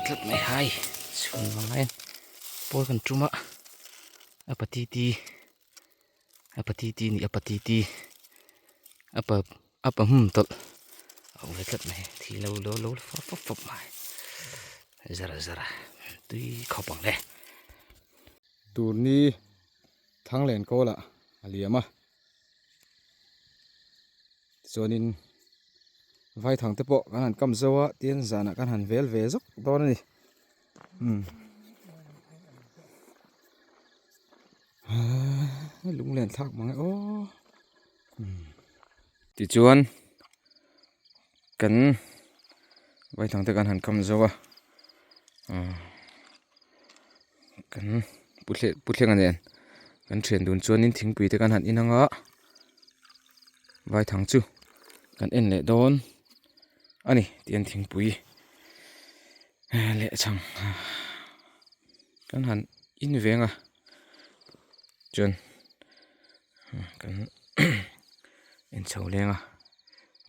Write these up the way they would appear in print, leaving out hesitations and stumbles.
tlat mai hai chhun vang laiin pawl kan tum a a pa titi a pa titi ni a pa titi a pa a pa hmun tawlh a awm ve tlat mai thi lo lo lo fap fap fap mai zara zara tui khawp ang le. Turni Thanglen kawlah a liam a tichuanin vaithang te pawh kan han kam zo a tin zanah kan han vel ve zawk dawn a ni umm aaa lunglen thlak mang e aw umm tichuan kan vaithang te kan han kam zo a aaa kan pu thlenga nen kan thian dun chuanin thingpui te kan han in ang a vaithang chu kan en leh dawn a ni tih an thingpui leh chhang kan han in veng a chuan kan en chho leng a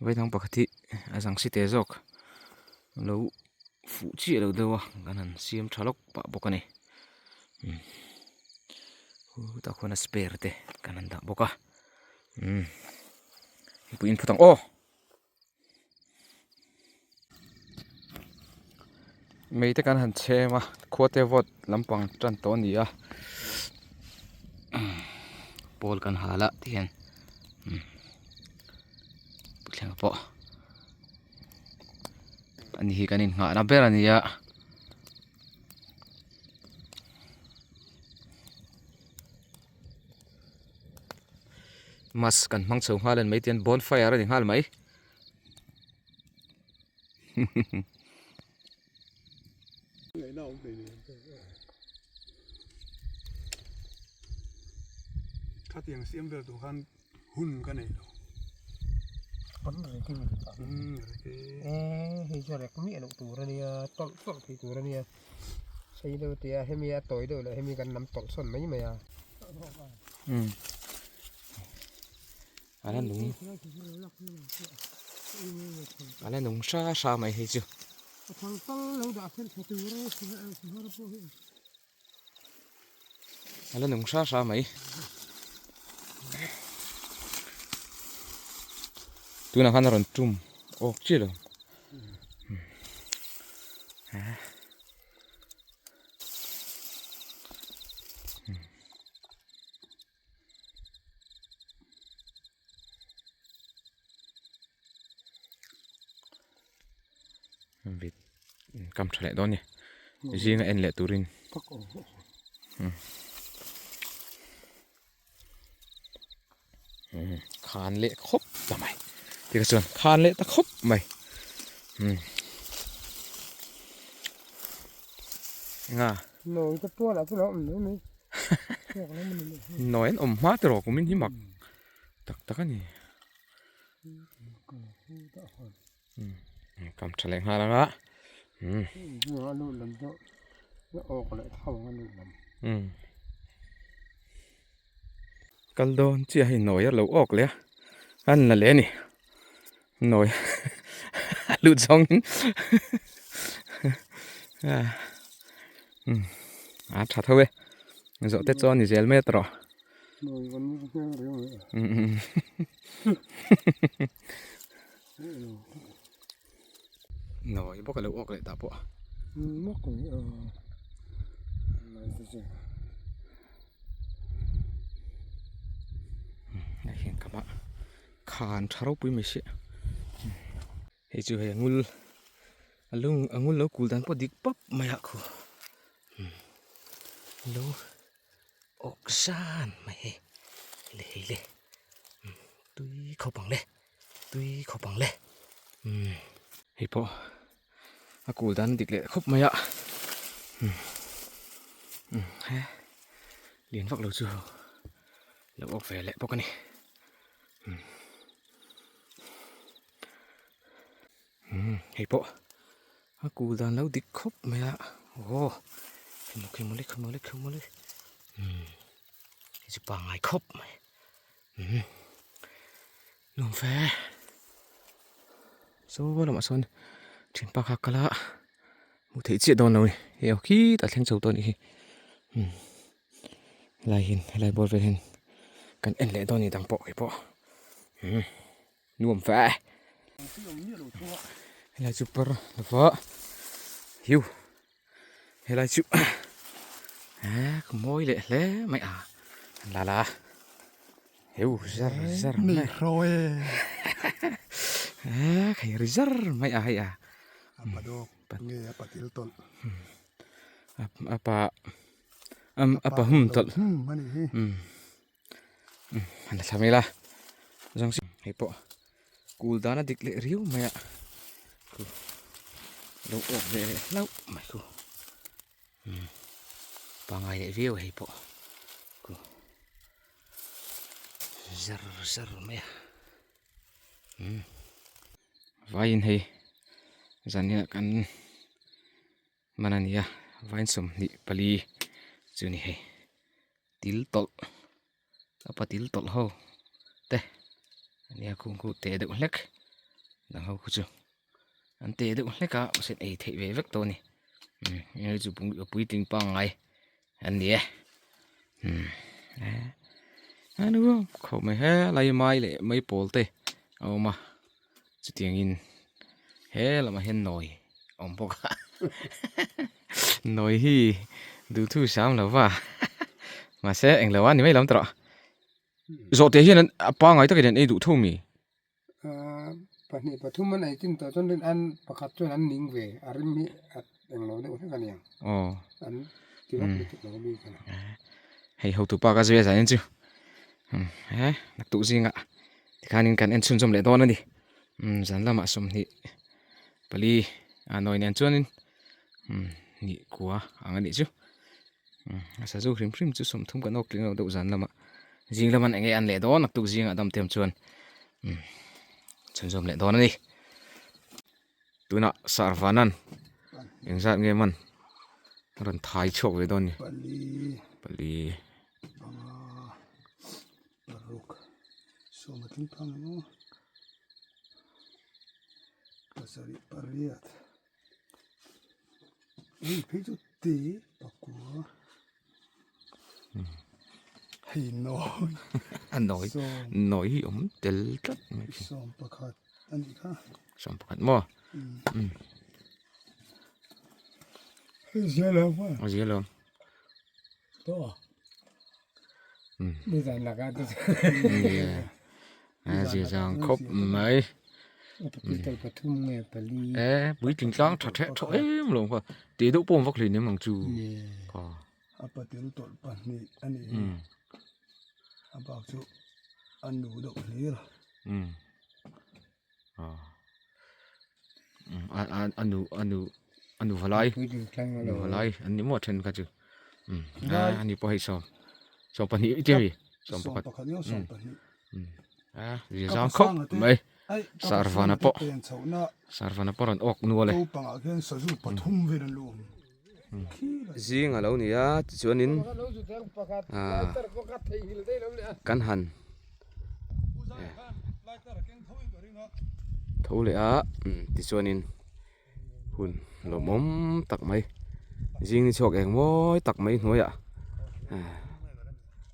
vaithang pakhat hi a zang si teh zawk lo. Fuh chiah lo deuh a kan han siam tha lawk pah bawk a ni umm tah khuan a spare te kan han dah bawk a umm mipui in phut ang aw mei te kan han chhem a khua te vawt lampang tan tawh a ni a pawl kan hal a tihian umm thleng pawh. Ani hi kan innghahna ber a ni a. Mask kan hmang chho nghal a ni mai tihian bonfire a ni nghal mai. Khatiang siam vel tur khan hun ka nei lo. Kan rek in e hei chu rek miah loh tur a nia tawlh tawlh theih tur a nia sei deuh tia hemi a tawi deuh leh hemi kan lam tawlh sawn mai mai a. A la nung a la nung hra hra mai hei chu. A la nung hra hra mai. Tunah khan a rawn tum awk chiah lo. Vit kam tha leh dawn a ni zinga en leh turin khan leh khawp ta mai tikha chuan khan leh ta khawp mai enga Nawi te tualah chu lo awm mai mai. Nawi an awm hma tiraw kumin hi mak tak tak a ni. Kam tha leh nghal ang a. Kal dawn chiah hei nawi a lo awk leh a an la leh a ni. Nawi a lut zawngin a tha tho e zawh te chuan ni zel mai a tawrh. Nawi bawk a lo awk leh ta pawh. Hei hian ka mah. Khan tha ropui mai sia hei chu hei a ngul a lung a ngul lo kul dan pawh dik pap mai ah khu lo awk zan mai hei le hei le tui khawp ang le tui khawp ang le hei pawh a kul dan dik leh khawp mai a he lian vak lo chu lo awk ve leh bawk a ni. Hei pawh a kul dan lo dik khawp mai a aw khi mawle khi mawle khi mawle hei chu pangngai khawp mai nuam fe saw lamah sawn thianpa kha a kal a. Hmuh theih chiah dawn lo a ni. Hei aw khitah thleng chho tawh a nih hi. Umm helai hian helai bawr vel hian kan en leh dawn a ni dang pawh keipawh. Umm nuam fe. Helai chu par lova hiu helai chu eh ka mawi leh hle mai a an la la heu zar zar mai eh khai ri zar mai a hei a apa dawk nge apa til tawlh apa apa hum tawlh Han la thla mai la zawng si hei pawh kul dan a dik leh riau mai a khu lo awk ve leh hlauh mai khu umm pangai leh viau hei pawh khu zar zar mai a umm vaiin hei zan inah kan man a ni a vain 24 chu ni hei. Til tawlh a patil tawlh ho te ania khung khu teh deuh hlek dang ho khu chu an teh deuh hlek a mahse ei theih ve vek tawh a ni umm hei chu puitling pangngai an ni e umm khawp mai helai mai leh mai pawl te a awm a chutiangin he lamah hian nawi a awm bawk a nawi hi duhthu sam lo va mahse englo a ni mai lam tawh zawhte hian an a pangai takin an ei duh tho mi ahh pahnih pathum an ei chin tawh chuan rin an pakhat chuan an ning ve a rim hi a englo deuh hlek a niang aw an ti vak lutuk lo ami kha hei hotu pa ka zui a zan in chu he naktuk zingah tikhanin kan en chhunzawm leh dawn a ni umm zan lamah 24 a nawi nen chuanin umm ni kua ang a nih chu umm a sazu hrim hrim chu 30 kan awk tling lo deuh zan lamah zing laman eng nge an leh dawn naktuk zingah dam te awm chuan umm chhunzawm leh dawn a ni tunah sarvanan engzat nge man a rawn thai chhuak ve dawn a ni pali. Paruk sawm a tling phang emaw pasarih pariat hei phei chu te pakua hei nawi a nawi nawi hi awm tel tlat mai sawm pakhat a nih kha sawm pakhat maw hei zia lo a zia lo. Zia zang khawp mai e puitling tlang tha theh thaw em lo kha tih deuh pawh an vak hlei nem ang chu a patil tawlh pahnih a ni a bak chu a nu deuh hlir a nu a nu a nu valai nu valai an ni maw a then kha chu a ni pawh hei sawm sawm pahnih i tia mi sawm pakhat a zia zang khawp mai sarvana pawh sarvana pawh rawn awk nual e zing a lo ni a tichuanin ah kan han tho leh a tichuanin hun lawmawm tak mai zing ni chhuak eng mawi tak mai hnuaiah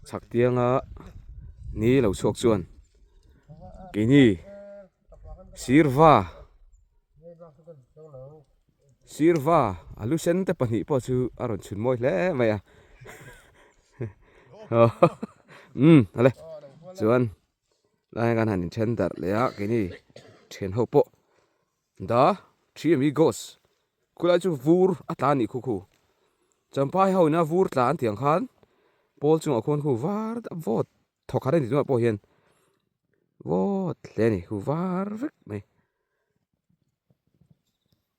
chhak tianga ni lo chhuak chuan keini sirva Sirva a lu sen te pahnih pawh chu a rawn chhun mawi hle mai a umm awle chuan lai hian kan han inthen darh leh a keini thian ho pawh the three amigos khulai chu vur a tla a nih khu khu champhai ho ina vur tla an tih ang khan pawl chungah khuan khu var vawt thawk khat a ni tunah pawh hian vawt hle a ni khu var vek mai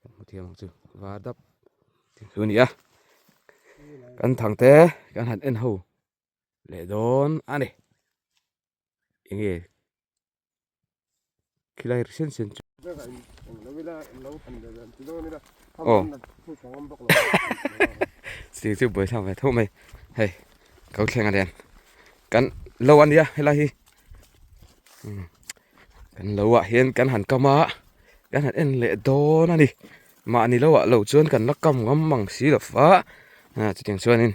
kan hmu thiam ang chu var dap chu a ni a kan thang te kan han en ho leh dawn a ni enge khilai ri sen sen chu aw chutiang chu buaithlak ve tho mai hei ko thleng a lian kan lo a nia helai hi kan lo ah hian kan han kam a kan han en leh dawn a ni. Mahni lo ah lo chuan kan la kam ngam mang si lo va, chutiang chuanin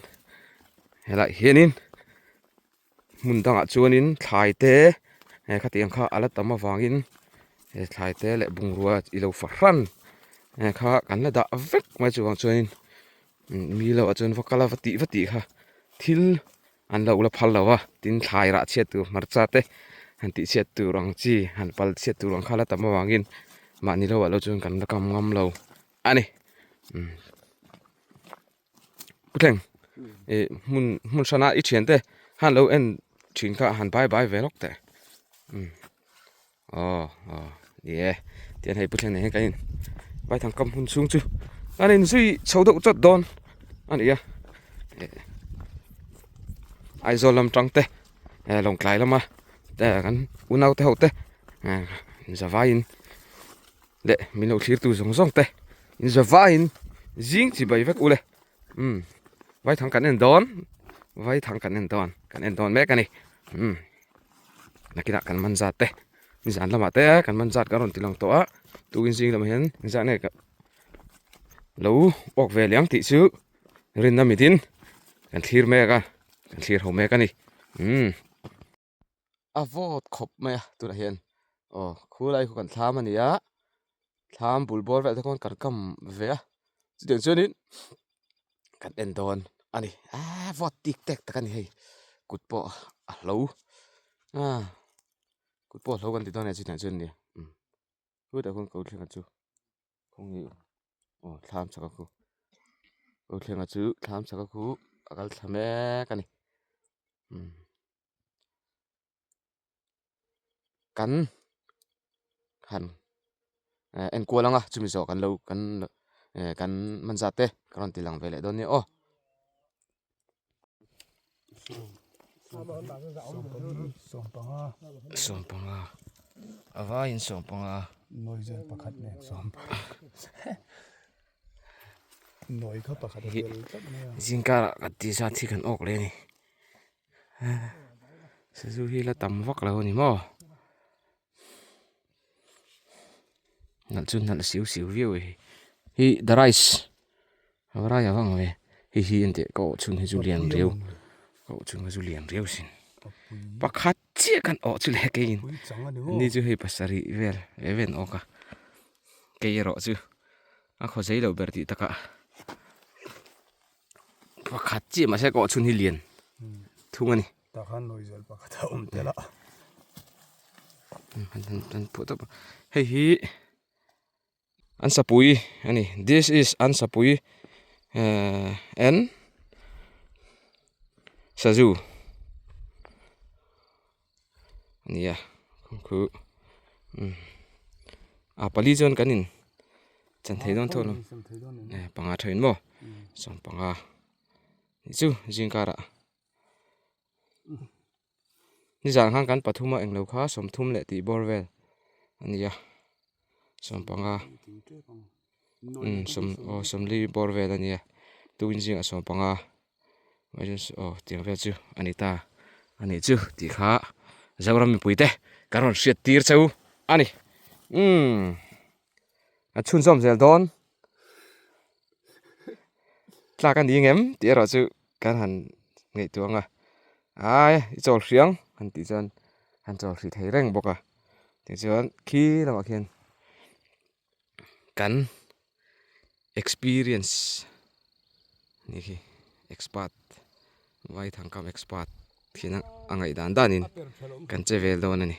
helaiah hianin hmun dangah chuanin thlai te khatiang kha a la tam avangin he thlai te leh bungrua i lo fahran kha kan la dah vek mai chuvang chuanin mi lo ah chuan va kal a va tih va tih kha thil an lo la phal lo a tin thlai rah chhiat tur hmarcha te han tih chhiat tur ang chi han pal chhiat tur ang kha la tam avangin mahni lo ah lo chuan kan la kam ngam lo a ni Pu Thleng ih hmun hmun hrana i thian te khan lo en thin kha han bai bai ve lawk teh aw aw ni e tihian hei Pu Thleng nen hian kan in vaithang kam hun chhung chu kan inzui chho deuh chawt dawn a ni a Aizawl lam tang te Lawngtlai lama kan unau te ho te zavaiin leh min lo thlir tu zawng zawng te in zavaiin zing chi bai vek ule umm vaithang kan en dawn vaithang kan en dawn kan en dawn mek a ni umm nakinah kan man zat te nizan lamah te kan man zat kan rawn ti lang tawh a tukin zing lamah hian engzah nge ka lo awk ve leh ang tih chu rinna mitin kan thlir mek a kan thlir ho mek a ni umm. A vawt khawp mai a tunah hian aw khulai khu kan thlam a ni a thlam bul bawr vel te khawn kan kam ve a chutiang chuanin kan en dawn a ni aaa vawt tik tek tak a ni hei kut pawh a hlo a kut pawh a hlo kan ti dawn a ni chutiang chuan nia umm khutah khuan ko thlenga chu khawnge aw thlam chhak a khu ko thlenga chu thlam chhak a khu a kal thla mek a ni umm. Kan han enkual ang a chumi zawh kan lo kan kan man zat te ka rawn ti lang ve leh dawn nia aw. Sawmpanga a vaiin sawmpanga. Noise pakhat nen sawmpanga. Nawi kha pakhat a tel tlat mai a. Zingkarah kan tih zat hi kan awk leh a ni. Sazu hi la tam vak lo a ni maw nalh chu nalh siu siu viau e hi the rice a va rai avang ve hei hi engteh ka awh chhun hi chu lian riau ka awh chhun kha chu lian riau sin pakhat chiah kan awh chu le keiin ni chu hei pasarih vel ve ve an awk a kei erawh chu a khaw zei loh ber tih takah. Pakhat chiah mahse ka awh chhun hi lian thung a ni. Tah khan nawi zel pakhat a awm tel a. An phuah tawp a. Hei hi an sapui a ni. This is an sapui and sazu a ni a khu a pali chuan kan in chan thei dawn tho lo panga thain maw sawmpanga nih chu zingkarah nizan khan kan pathum a englo kha sawmthum leh tih bawr vel a ni a sawmpanga sawm aw sawmli bawr vel a ni a tukin zingah sawmpanga aw tiang vel chu a ni ta a nih chu tih kha Zoram mipui te kan rawn hriat tir cheu a ni umm. A chhunzawm zel dawn tlak a ni ngem tih erawh chu kan han ngaihtuah ang a ai i chawl hriang han tih chuan han chawl hrih thei reng bawk a tichuan khi lamah khian kan experience ni khi expert vaithangkam expert thin a ngaihdan danin kan che vel dawn a ni.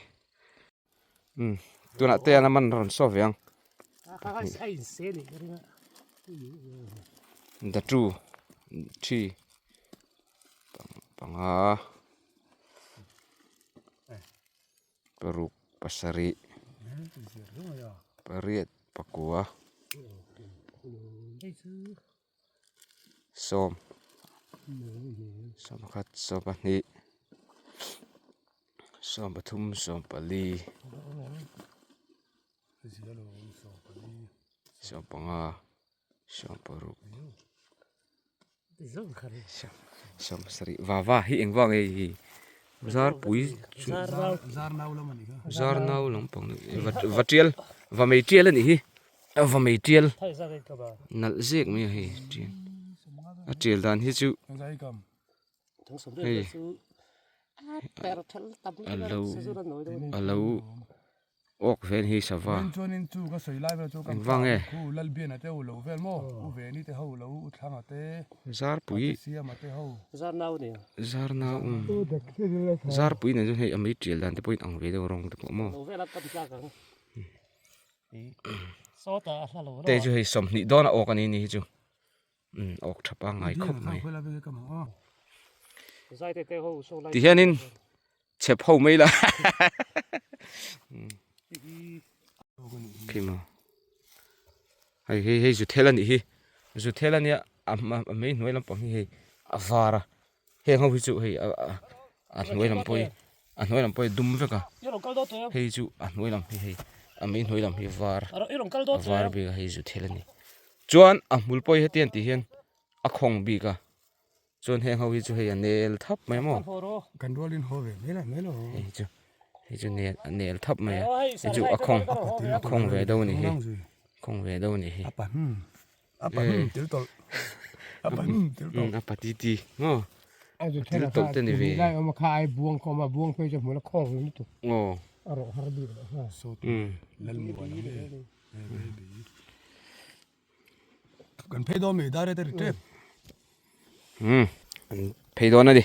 Umm tunah te an man rawn saw ve ang the two three panga paruk pasarih pariat pakua sawm sawmpakhat sawmpahnih sawmpathum sawmpali sawmpanga sawmparuk sawmsarih va va hi eng vang nge hi zarpui chu zarnau lampang va tial va mei tial a nih hi. A va mei tial nalh zek mai a hei tial a tial dan hi chu hei a lo a lo awk vel hi sava engvang nge zarpui zarnau zarpui nen chuan hei a mei tial dan te pawh a inang ve deuh rawng te pawh maw. Te chu hei 20 dawn a awk a ni ni hi chu umm awk tha pangngai khawp mai ti hianin chhep ho mai la khi maw hei hei hei zu thel a nih hi zu thel a nia a a mei hnuai lampang hi hei a var a heng ho hi chu hei a a hnuai lam pawh hi a hnuai lam pawh hi dum vek a hei chu a hnuai lam hi hei a mei hnuai lam hi var a var bik a hei zu thel a ni chuan a hmul pawh hi heti an tih hian a khawng bik a chuan heng ho hi chu hei a nel thap mai a maw hei chu hei chu nel a nel thap mai a hei chu a khawng a khawng ve deuh a ni hi khawng ve deuh a ni hi. A pa ti ti maw thil tawlh te ni ve aw umm an phei dawn a ni.